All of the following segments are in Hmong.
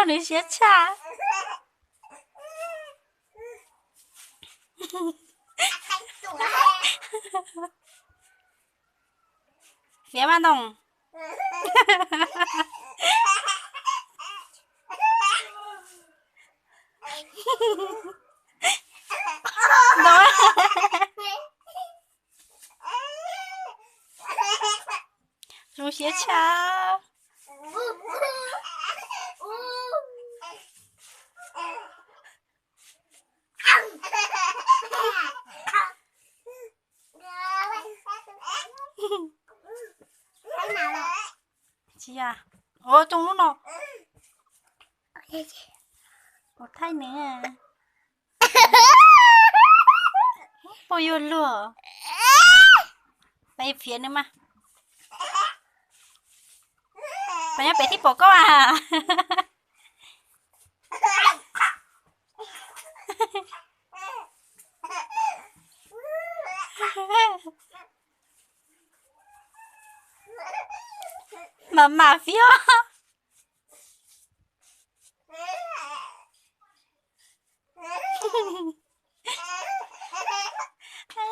Nws siab tshaj. Fiav mas Ntoo. Zoo siab tshaj. Tsis yog, ua too lub no. Ua thaij nws. Poj yuag luag. Peb fiav nws mas. Peb nyob pem thiaj pom koj a. Mas mas fiav.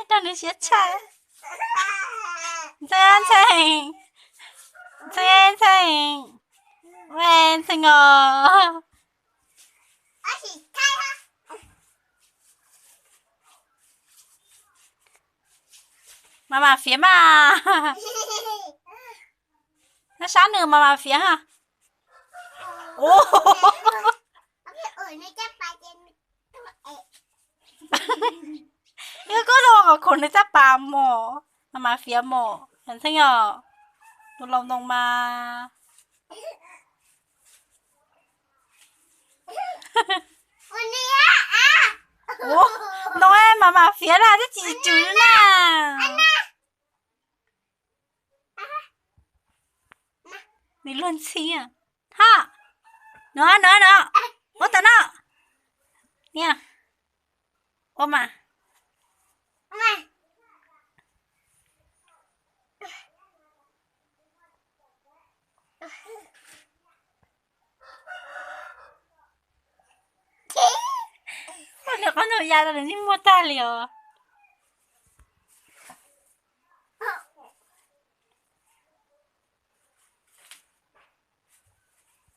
Rau nws siab tshaj. Ntxhee, Ntxhee, Ntxhee, Ntxhee, Ntxhee os. Mas mas fiav mas. Nyob sab nws mas mas fiav ha. Yog koj los khuam nws caj pas mos, mas mas fiav mos, Ntxhee os. Tus laus Ntoo mas. Ntoo mas mas fiav na, twb tsis tsw na. Nws luag ntxhi. Ha, no no no, ua tas no. Niam, ua mas. Ua nws qab nus ya rau nws yeej muaj tag li os.